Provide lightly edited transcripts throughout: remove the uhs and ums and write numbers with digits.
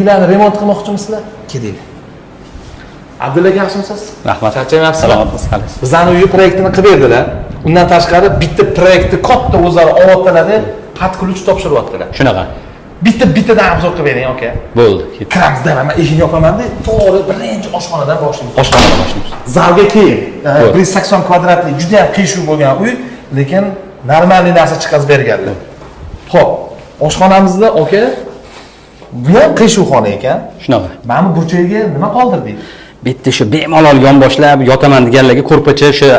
Uylarni remont qilmoqchimisizlar? Kelinglar. Abdulla aka, yaxshimisiz? Rahmat. Charchamayapsizmi? Salomatmiz, qalisiz. Bizani uyi proyektini qilib berdilar. Undan tashqari bitta proyektni katta o'zlari olyaptilar-da, под ключ topshiryaptilar. Shunaqa. Bitta bittadan обзор qilib bering, aka. Bo'ldi. Ketdik. Kiramiz-da, man eshikni yopamanda, to'g'ri birinchi oshxonadan boshlaymiz. Oshxonadan boshlaymiz. Zalga keyin Bo'ldi. 180 kvadratli juda ham qiyshuv bo'lgan uy, lekin нормальный narsa chiqazib berganlar. Xo'p, oshxonamizda, aka, bu ham qiyshuv xona ekan. Shunaqa. Mana bu burchagiga nima qoldirdik? Bu yerda shu bemalol yonboshlab yotaman deganlarga ko'rpacha, o'sha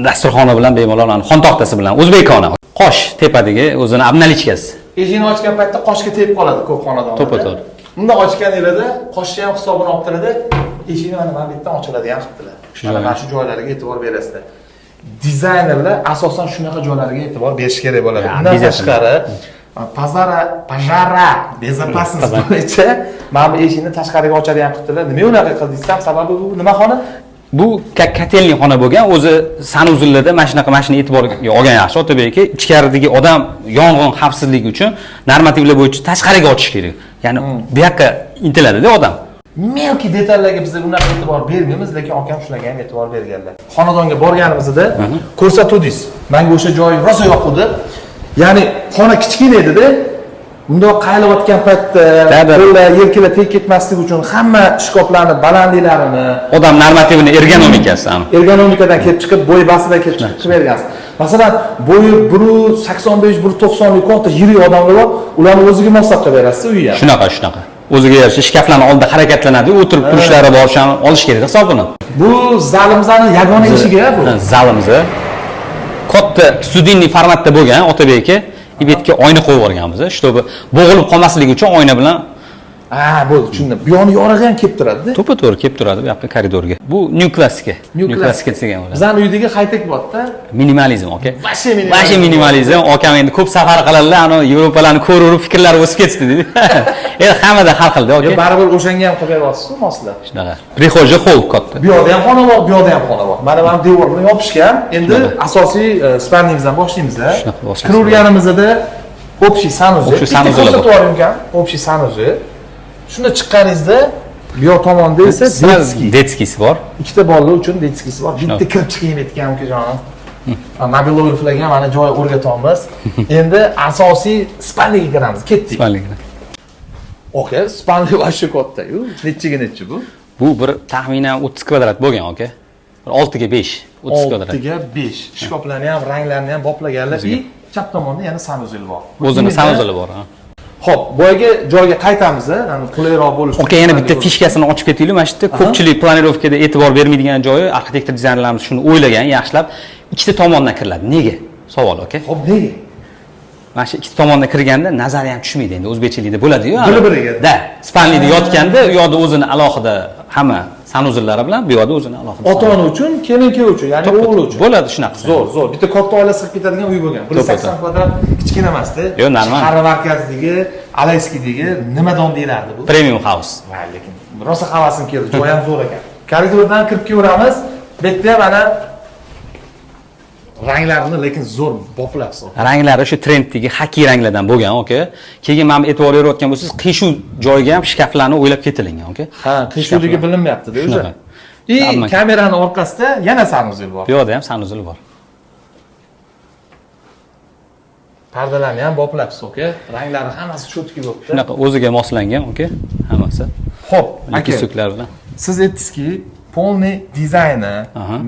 dasturxona bilan bemalol xontoqtasi bilan o'zbekona. Qosh tepadagi o'zini обналичка si. Eshikni ochgan paytda qoshga tegib qoladi ko'p xonadonlarda. To'ppa-to'g'ri. Bundoq ochganinglarda qoshni ham hisobini olib turadi. Eshikni mana bu yerdan ochiladigan qilibdilar. Shu Mana joyga. mana shu joylarga e'tibor berasizlar. Dizaynerlar asosan shunaqa joylarga e'tibor berish kerak bo'ladi. Ya, Undan обязательно. tashqari пожара пожара безопасность bo'yicha mana bu eshikni tashqariga ochadigan qilibdilar. Nima unaqa qildik desam, sababi bu nima xona? Bu котельный xona bo'lgan, o'zi санузел larda mana shunaqa mashina e'tiborga olgan yaxshi, Otabek aka. Ichkaridagi odam yong'in xavfsizligi uchun normativlar bo'yicha tashqariga ochish kerak. Ya'ni bu yoqqa intiladida odam. Мелкий detallarga biz unaqa e'tibor bermaymiz, lekin akam shularga ham e'tibor berganlar. Xonadonga borganimizda ko'rsatuvdingiz. Menga o'sha joy rosa yoquvdi. Ya'ni xona kichkina edi-da. Bundoq qaylayotgan paytda Да. qo'llar, yelkalar tegib ketmasligi uchun hamma shkaflarni balandliklarini Odam normativini ergonomikasi ani. Ergonomikadan kelib chiqib, bo'y bastidan kelib chiqib qilib bergansiz. Masalan, bo'yi 1.85, 1.90lik katta yirik odamlar bor, ularni o'ziga moslab qilib berasiz uyi ham. Shunaqa, shunaqa. O'ziga yarasha shkaflarni oldida harakatlanadi, o'tirib turishlari bor, o'shani olish kerak hisobini. Bu zalimizani yagona eshigi bu. Ha, zalimiz katta студийный formatda bo'lgan, Otabek aka. Bu yerga oyna qo'yib yuborganmiz, чтобы bo'g'ilib qolmasligi uchun oyna bilan. Ha, bo'ldi, tushundim. Bu yoni yorug'i ham kelib turadi-da. To'ppa to'g'ri kelib turadi bu yoqqa, koridorga. Bu new klassika. New New klassika desak ham bo'ladi. Bizani uydagi high-tech bor-da. Minimalizm, aka. Вообще minimalizm. Вообще minimalizm. Akam endi ko'p safar qiladilar, ana Yevropalarni ko'raverib fikrlari o'sib ketdi deydi. Endi hammada har xilda, Yo, aka. baribir o'shanga ham qilib beryapsiz-ku moslab. Shunaqa. Прихожий холл katta. Bu yoqda ham xona bor, bu yoqda ham xona bor. Mana devor bilan yopishgan. Endi asosiy спальный imizdan boshlaymiz. Shunaqa boshlaymiz. Kiraverganimizda общий санузел. Общий санузел bor. Ko'rsatib yuboring ukam. Общий санузел. Shunda chiqqaningizda bu yoq tomonda esa детский. Детский si bor. Ikkita bolalar uchun детский si bor. Bitta kirib chiqayim aytgan ukajonim. Mobilograflarga mana joy o'rgatyapmiz. Endi asosiy спальня ga kiramiz. Ketdik. Спальня ga. Aka, спальня вообще katta-yu. Nechiga nechi bu? Bu bir taxminan 30 kvadrat bo'lgan, aka. Bir 6 ga 5, 30 kvadrat. 6 ga 5. Shkaflarni ham, ranglarni ham boplaganlar. И chap tomonda yana санузел bor. O'zini санузел i bor, ha. Xo'p, boyagi joyga qaytamiz, ya'ni qulayroq bo'lishi. Aka, yana bitta фишка sini ochib ketaylik. Mana shu yerda ko'pchilik планировка da e'tibor bermaydigan joyi, arxitektor dizaynerlarimiz shuni o'ylagan, yaxshilab ikkita tomondan kiriladi. Nega? Savol, aka. Xo'p, nega? Mana shu ikkita tomondan kirganda nazari ham tushmaydi endi o'zbekchilikda bo'ladi-yu. Bir-biriga. Да, спальня da yotganda u yoqda o'zini alohida hamma санузел lari bilan, bu yoqda o'zini alohida. Ota-ona uchun, kelin-kuyov uchun, ya'ni o'g'il uchun. Bo'ladi shunaqa. Zo'r, zo'r. Bitta katta oila sig'ib ketadigan uy bo'lgan. 180 kvadrat kichkina emas-da. Yo'q, normal. Shahar markazidagi, Alayskiydagi nima dom deyilardi bu? Premium house. Voy, lekin rosa havasim keldi. Joyi ham zo'r ekan. Koridordan kirib kelaveramiz. Bu yerda mana ranglarini lekin zo'r boplabsiz. Ranglari o'sha trenddagi xaki ranglardan bo'lgan, aka. Keyin mana e'tibor berayotgan bo'lsangiz, qiyshuv joyiga ham shkaflarni o'ylab ketilingan, aka. Ha, qiyshuvligi bilinmayapti-da o'sha. Shunaqa. И Hamma- kamerani orqasida yana санузел bor. Bu yoqda ham санузел bor. Pardalarni ham boplabsiz, aka. Ranglari hammasi чётко bo'libdi. Shunaqa o'ziga moslangan, aka, hammasi. Xo'p, aka. Лепесток lar bilan. Siz aytdingizki, полный dizayni,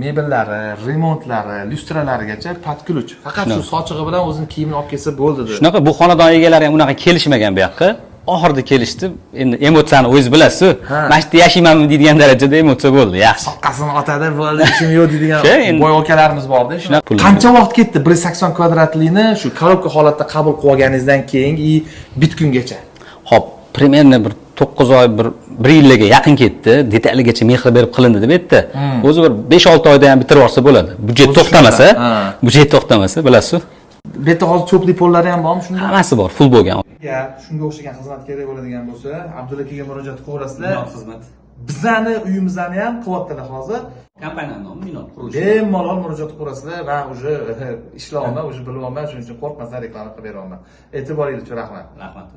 mebellari, remontlari, lyustralarigacha под ключ. Faqat shu sochig'i bilan o'zini kiyimini olib kelsa bo'ldi dedi. Shunaqa, bu xonadon egalari ham unaqa kelishmagan bu yoqqa. Oxirida kelishdi. Endi emotsiyani o'zingiz bilasiz-ku. Mana shu yerda yashaymanmi deydigan darajada emotsiya bo'ldi. Yaxshi. Soqqasini otadi, bo'ldi, ishim yo'q deydigan Shu endi. boy akalarimiz borda. Shunaqa pul. Qancha vaqt ketdi 180 kvadratlikni shu коробка holatda qabul qilib olganingizdan keyin и bitgungacha? Xo'p, примерно bir 9 oy, bir yilga yaqin ketdi. Detaligacha mehr berib qilindi deb aytdi. O'zi bir 5-6 oyda ham bitirib olsa bo'ladi. Byudjet O'zi to'xtamasa, shunaqa, ha. byudjet to'xtamasa, bilasiz. Bu yerda hozir тёплый pollari ham bormi shunda? Hammasi bor, full bo'lgan. Agar shunga o'xshagan xizmat kerak bo'ladigan bo'lsa, Abdulla akaga murojaat qilaverasizlar. Xizmat. Bizani uyimizni ham qilyaptilar hozir. Kompaniyaning nomi Minor qurilish. Bemalol murojaat qilaverasizlar. Men уже ishlayapman, уже bilyapman, shuning uchun qo'rqmasdan reklama qilib beryapman. E'tiboringiz uchun rahmat. Rahmat.